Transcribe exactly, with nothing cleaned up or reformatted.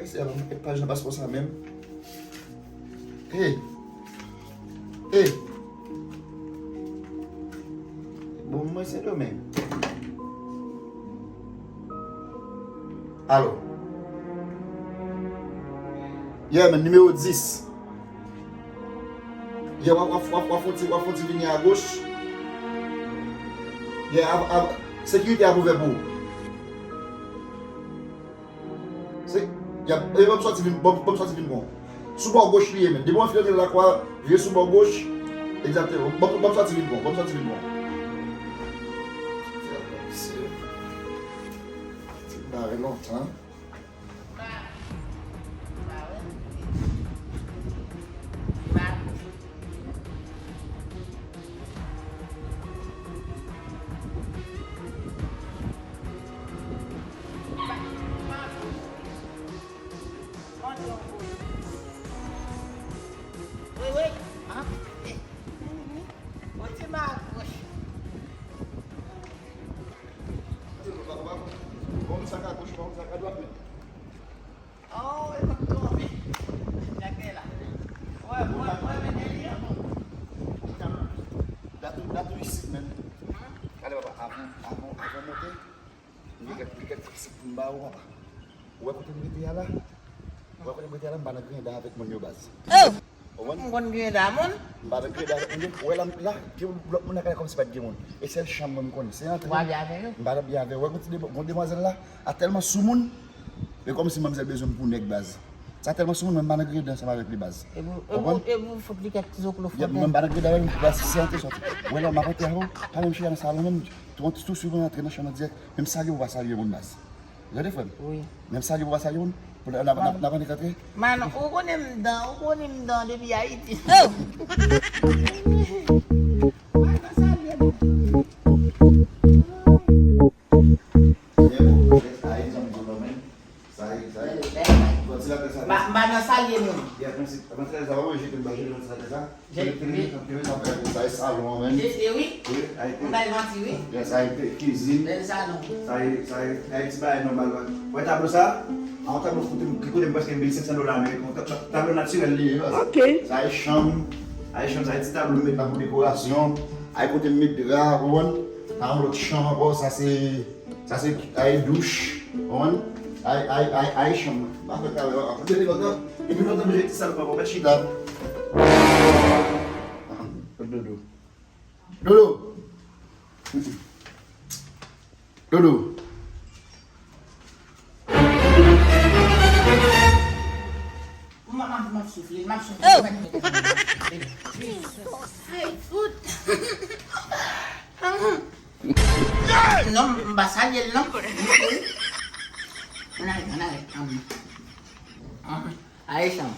Se pa, paj nan paspò sa menm. Hey. Hey. Bon, mwen Sendomeng. Alo. Yeah, man, nimewo dis. Yeah, w ap, w ap, w ap, w ap fon ti, w ap fon ti vini agoch. Yeah, av, av, sekirite ap ouvè pou ou. Se, y ap, e, ban m sòti vin, ban, ban m sòti vin bon. Sou bò goch li ye, men. Depi w anfile lakwa, vire sou bò goch. Egzakteman. Ban, ban m sòti vin bon, ban m sòti vin bon. Se, se bare lontan. Wi, wi. Ah, eh. Mhm. Bon, ti ma goch. Bon, sa ka goch, bon, sa ka dwat, men. Oh, e pa tonbe. Gade la. Wè, wè, wè, men li an. Dat ou, dat ou isit, men. Gade, papa, avan, avan, avan monte. Li gen, li gen ti pitit pou m ba ou, papa. Ou wè kote m rete a la? Ou wè kote m rete a la, m pa nan griyen dan avèk moun yo, baz. Oh! Ou konprann? M konn griyen dan moun. M pa nan griyen dan avèk moun yo. Ou wè la, la, gen lòt moun nan kay la kòmsi pa t gen moun. E sèl chanm mwen m konnen. Se antre. Ou abye avè yo? M pa t abye avè yo. Ou wè gon ti demo-, gon demwazèl la, a tèlman sou moun, e kòmsi manmzèl bezwen m pou nèg, baz. Sa tèlman sou moun, mwen m pa nan griyen dan ansanm avèk li, baz. E pou, e pou, e pou fout li kèk ti zoklo fwonte. Yep, mwen m pa nan griyen dan avèk li, baz, se antre sòti. Ou wè la, m ap antre avè w, pa menm chita nan salon menm. Tou, tou swiv mwen antre nan chanm nan dirèk. Menm salye ou pa salye moun, baz. Tande, frè m? Wi. Menm salye ou pa salye moun, pou n ap, n ap, n ap annik antre. Man, ou konnen m dan, ou konnen m dan depi Ayiti. Oh! Man, nan salye m. Ayiti, sa m di w, non, men. Sa ye, sa ye. Bon, ti lapè sa. M pa, m pa nan salye moun. Ya, men se, men se sa, pa manje, m pa jere nan ti lapè sa. Jete, jete, jete, jete, sa e salon an, men. Jete, wi. Wi, ayiti. Mwen bay manti, wi. Yes, ayiti, kizin. Bèl salon. Sa e, sa e, sa e ti bagay nòmal, wi. Wè tablo sa? A, yon tablo kote m, ki kote m prèske m peye senk san dola ameriken. Ta-, ta-, tablo natirèl li ye, wi. Ok. Sa e chanm. Sa e chanm, sa e ti tablo m met la pou dekorasyon. A e kote m met dra, ou konprann? Sa yon lòt chanm ankò, sa se Sa se, ay, douch, konprann? Ay, ay, ay, ay, chanm. M pa fè travay, w ap tande lontan. Epi lontan, m rete sal pa mèt chita. Dodo. Dodo. Dodo. M ap, m ap, m ap soufle, m ap soufle. Oh! Ay, fout. Non, m pa salye l, non. Ann ale, ann ale. Ann. Ann. Ayisan.